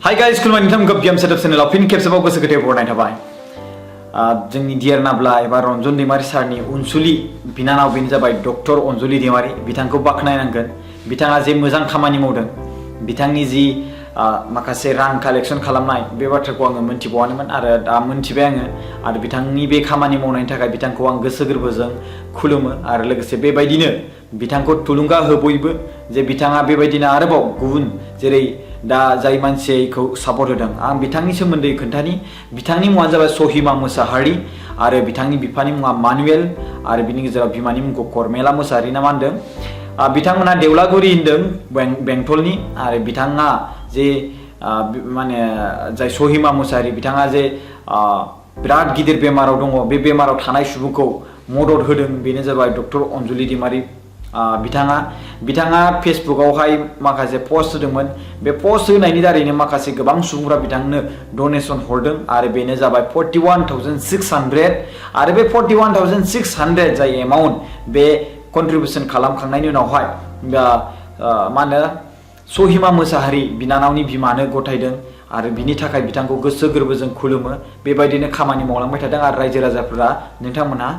Hi guys, खुलुमबाय नोंथां game setup चेनेलाव फिन खेबसेबाव गोसो गोथारै बरायनाय थाबाय। जोंनि डियर नाब्ला एबा रन्जन दैमारि सारनि अनसुलि बिनानाव बेनो जाबाय डक्टर अनजलि दैमारि। बिथांखौ बाख्नायनांगोन। बिथाङा जे मोजां खामानि मावदों, बिथांनि जि माखासे रां कालेक्शन खालामनाय बे बाथ्राखौ आङो मोनथिबावानोमोन आरो दा मोनथिबाय आरो बिथांनि बे खामानि मावनायनि थाखाय बिथांखौ आं गोसो गोरबोजों खुलुमो आरो लोगोसे बेबायदिनो बिथांखौ थुलुंगा हो बयबो जे बिथाङा बेबायदिनो आरोबाव गुबुन जेरै दा जाय मानसिखौ सापर्ट होदों आं बिथांनि सोमोन्दै खोन्थानि। बिथांनि मुङानो जाबाय सहिमा मोसाहारि आरो बिथांनि बिफानि मुङा मानुएल आरो बिनि गेजेराव बिमानि मुंखौ करमेला मोसाहारि ना मा होनदों। बिथांमोना देवलागुरि होनदों बेंटलनि आरो बिथाङा जे माने जाय सहिमा मोसाहारि बिथाङा जे बिराद गिदिर बेमाराव दङ, बे बेमाराव थानाय सुबुंखौ मदद होदों बेनो जाबाय डक्टर अनजलि दैमारि। बिथाङा फेसबुकआवहाय माखासे पस्ट होदोंमोन। बे पस्ट होनायनि दारैनो माखासे गोबां सुबुंफोरा बिथांनो डनेशन हरदों आरो बेनो जाबाय 41,600 आरो बे 41,600 जाय एमाउन्ट बे कन्ट्रिबिउसन खालामखांनायनि उनावहाय मा होनो सहिमा मोसाहारि बिनानावनि बिमानो गथायदों आरो बिनि थाखाय बिथांखौ गोसो गोरबोजों खुलुमो। बेबायदिनो खामानि मावलांबाय थादों आरो रायजो राजाफोरा नोंथांमोनहा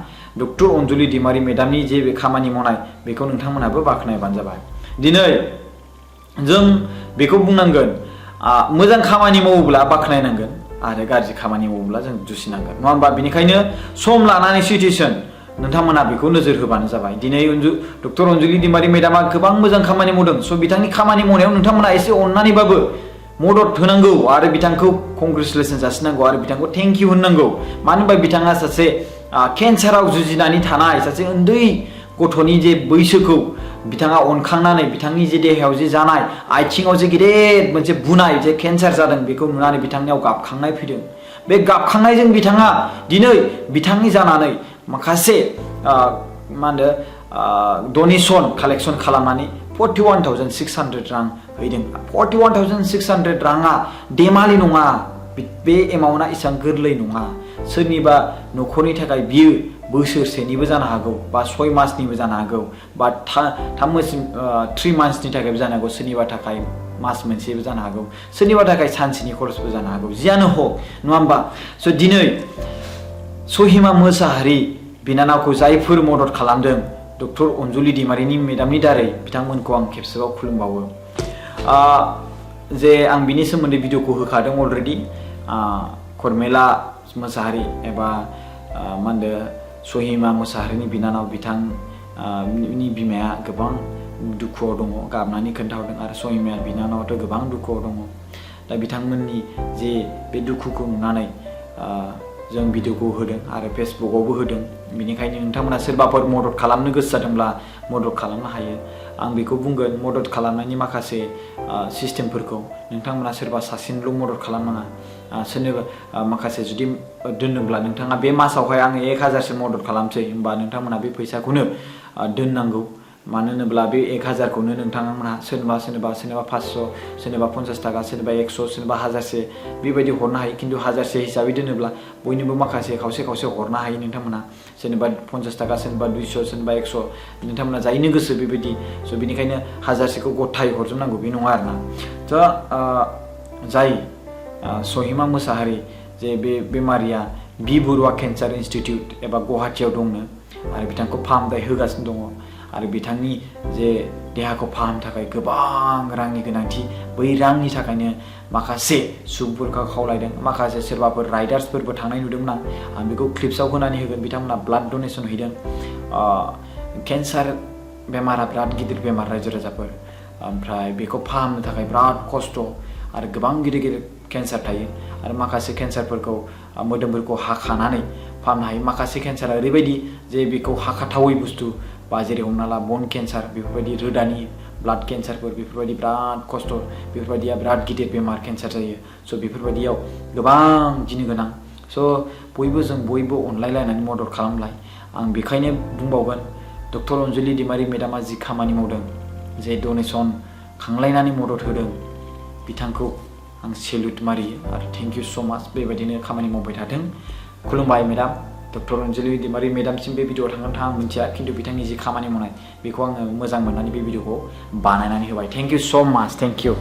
डक्टर अनजलि दैमारि मेडामनि जे बे खामानि मावनाय बेखौ नोंथांमोनहाबो बाख्नायबानो जाबाय। दिनै जों बेखौ बुंनांगोन, मोजां खामानि मावोब्ला बाख्नायनांगोन आरो गाज्रि खामानि मावोब्ला जों दुसिनांगोन, नङा होमबा? बेनिखायनो सम लानानै सिचुएसन नोंथांमोना बेखौ नोजोर होबानो जाबाय। दिनै डक्टर अनजलि दैमारि मेडामा गोबां मोजां खामानि मावदों। स' बिथांनि खामानि मावनायाव नोंथांमोना एसे अननानैबाबो मदद होनांगौ आरो बिथांखौ कंग्रेचुलेसन जासिनांगौ आरो बिथांखौ थेंक इउ होननांगौ। मानो होनबा बिथाङा सासे केन्साराव जुजिनानै थानाय सासे उन्दै गथ'नि जे बैसोखौ बिथाङा अनखांनानै बिथांनि जे देहायाव जे जानाय आथिङाव जे गिदिर मोनसे बुनाय जे केन्सार जादों बेखौ नुनानै बिथांनियाव गाबखांनाय फैदों। बे गाबखांनायजों बिथाङा दिनै बिथांनि जानानै माखासे मा होनो डनेशन कालेक्शन खालामनानै 41,600 रां हैदों। 41,600 राङा देमालि नङा। बे एमाउन्टआ एसेबां गोरलै नङा। सोरनिबा न'खरनि थाखाय बियो बोसोरसेनिबो जानो हागौ बा 6 मासनिबो जानो हागौ बा 3 मान्थसनि थाखायबो जानो हागौ, सोरनिबा थाखाय मास मोनसेबो जानो हागौ, सोरनिबा थाखाय सानसेनि खरसबो जानो हागौ, जियानो हक, नङा होमबा? स' दिनै सहिमा मोसाहारि बिनानावखौ जायफोर मदद खालामदों डक्टर अनजलि दैमारिनि मेडामनि दारै बिथांमोनखौ आं खेबसेबाव खुलुमबावो। जे आं बिनि सोमोन्दै भिडिअखौ होखादों अलरेडि। करमेला मोसाहारि एबा मा होनदो सहिमा मोसाहारिनि बिनानाव बिथांनि बिमाया गोबां दुखुआव दङ, गाबनानै खोन्थाहरदों आरो सहिमा बिनानावाथ' गोबां दुखुआव दङ। दा बिथांमोननि जे बे दुखुखौ नुनानै जों भिडिअखौ होदों आरो फेसबुकआवबो होदों। बेनिखायनो नोंथांमोना सोरबाफोर मदद खालामनो गोसो जादोंब्ला मदद खालामनो हायो। आं बेखौ बुंगोन, मदद खालामनायनि माखासे सिस्टेमफोरखौ नोंथांमोना सोरबा सासेनिल' मदद खालामनाङा। सोरनोबा माखासे जुदि दोनोब्ला नोंथाङा बे मासावहाय आङो 1,000सो मदद खालामसै होमबा नोंथांमोना बे फैसाखौनो दोननांगौ। मानो होनोब्ला बे 1,000खौनो नोंथांमोना सोरनोबा 500, सोरनोबा 50 थाखा, सोरनोबा 100, सोरनोबा 1000 बेबायदि हरनो हायो। खिन्थु 1000 हिसाबै दोनोब्ला बयनोबो माखासे खावसे हरनो हायो नोंथांमोना। सोरनोबा 50 थाखा, सोरनोबा 200, सोरनोबा 100, नोंथांमोना जायनो गोसो बेबायदि। स' बेनिखायनो 1000सोखौ गथायै हरजोबनांगौ बे नङा आरोना। स' जाय सहिमा मोसाहारि जे बे बेमारिया बि बरुवा केन्सार इन्स्टिटिउट एबा गुवाहाटियाव दंनो आरो बिथांखौ फाहामथाय होगासिनो दङ आरो बिथांनि जे देहाखौ फाहामनो थाखाय गोबां रांनि गोनांथि। बै रांनि थाखायनो माखासे सुबुंफोरखौ खावलायदों। माखासे सोरबाफोर राइडार्सफोरबो थांनाय नुदोंमोन आं बेखौ क्लिप्सआव होनानै होगोन। बिथांमोना ब्लाड डनेशन हैदों। केन्सार बेमारा बिराद गिदिर बेमार रायजो राजाफोर, ओमफ्राय बेखौ फाहामनो थाखाय बिराद खस्थ' आरो गोबां गिदिर केन्सार थायो आरो माखासे केन्सारफोरखौ मोदोमफोरखौ हाखानानै फाहामनो हायो। माखासे केन्सारा ओरैबायदि जे बेखौ हाखाथावै बुस्थु, बा जेरै हमना ला बन केन्सार, बेफोरबायदि रोदानि ब्लाड केन्सारफोर, बेफोरबायदि बिराद खस्थ', बेफोरबायदिया बिराद गिदिर बेमार केन्सार जायो। स' बेफोरबायदियाव गोबां गिनो गोनां। स' जों बयबो अनलायलायनानै मदद खालामलाय। आं बेखायनो बुंबावगोन, डक्टर अनजलि दैमारि मेडामा जि खामानि मावदों, जे डनेशन खांलायनानै मदद होदों, बिथांखौ आं सेलुट मारियो आरो थेंक इउ स' माच। बेबायदिनो खामानि मावबाय थाथों। खुलुमबाय मेडाम। डक्टर अनजलि दैमारि मेडामसिम बे भिडिअ'आव थांगोन थाङा आं मिथिया, खिन्थु बिथांनि जि खामानि मावनाय बेखौ आङो मोजां मोननानै बे भिडिअ'खौ बानायनानै होबाय। थेंक इउ स' माच, थेंक इउ।